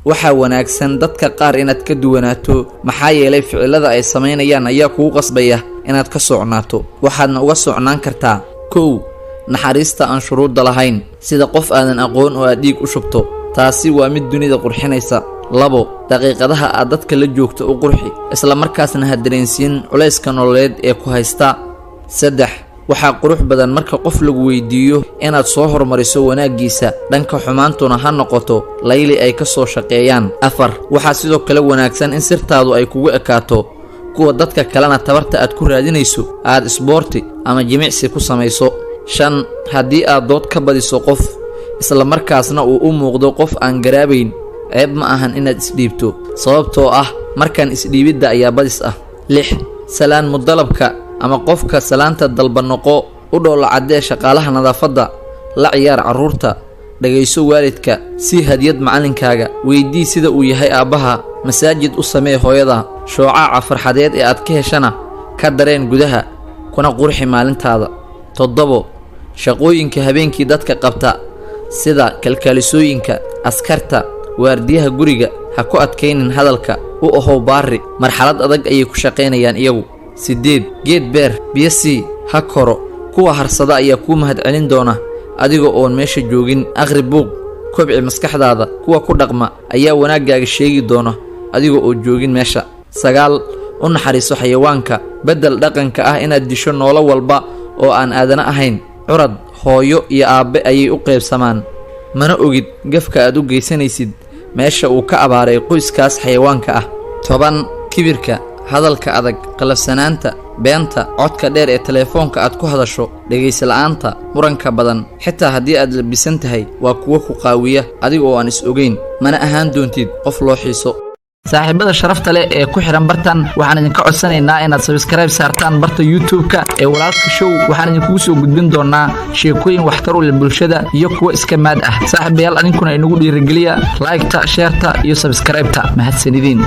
Waxaa wanaagsan dadka qaar inaad ka duwanaato, maxaa yeelay ficilada ay samaynayaan ayaa kugu qasbaya inaad ka socnaato. Waxaadna uga socnaan kartaa: 1, naxariista aan shuruudda lahayn, sida qof aadan aqoon oo aad dhiig u shubto. Taasi waa mid dunida qurxinaysa. 2, daqiiqadaha aad dadka la joogto u qurxi, isla markaasna ha dareensiin culayska nololeed ee ku haysta. 3, waxaa qurux badan marka qof lagu weydiiyo inaad soo hormariso wanaaggiisa, dhanka xumaantuna ha noqoto layli ay ka soo shaqeeyaan. 4, waxaa sidoo kale wanaagsan in sirtaadu ay kugu ekaato, kuwa dadka kalena tabarta aad ku raadinayso aad isboorti ama jimicsi ku samayso. 5, haddii aad dood ka badiso qof, isla markaasna uu u muuqdo qof aan garaabayn, ceeb ma ahan inaad isdhiibto, sababtoo ah markaan isdhiibidda ayaa badis ah. 6, salaan mudalabka ama qofka salaanta dalba noqo. U dhoolla caddee shaqaalaha nadaafadda, la ciyaar carruurta, dhagayso waalidka, sii hadiyad macallinkaaga, weydii sida uu yahay aabbaha, masaajid u samee hooyada. Shoocaaca farxadeed ee aad ka heshana ka dareen gudaha, kuna qurxi maalintaada. 7, shaqooyinka habeenkii dadka qabta, sida kalkaalisooyinka, askarta, waardiyaha guriga, ha ku adkaynin hadalka, u ahow baari. Marxalad adag ayay ku shaqaynayaan iyagu. 8, geed beer, biyo sii, ha koro. Kuwa harsada ayaa kuu mahadcelin doona adiga oon meesha joogin. Akhri buuq, kobci maskaxdaada. Kuwa ku dhaqma ayaa wanaaggaaga sheegi doona adiga oo joogin meesha. 9, u naxariiso xayawaanka. Beddel dhaqanka ah inaad disho noolo walba oo aan aadana ahayn. Curad, hooyo iyo aabbe ayay u qaybsamaan. Mana ogid gafka aad u geysanaysid meesha uu ka abaaray qoyskaas xayawaanka ah. 10, kibirka, hadalka adag, qalafsanaanta, beenta, codka dheer ee teleefoonka aad ku hadasho, dhegaysla'aanta, muranka badan, xitaa haddii aad labisan tahay, waa kuwo ku qaawiya adiga oo aan is ogeyn, mana ahaan doontid qof loo xiiso. Saaxiibada sharafta leh ee ku xihan bartan, waxaan idinka codsanaynaa inaad subscribe saartaan barta YouTube-ka ee Walaalka Show. Waxaan idinkugu soo gudbin doonaa sheekooyin waxtar u leh bulshada iyo kuwo iska maad ah. Saaxiibayaal, adinkuna inagu dhiirigeliya like-ta, share-ta iyo subscribe-ta. Mahadsanidin.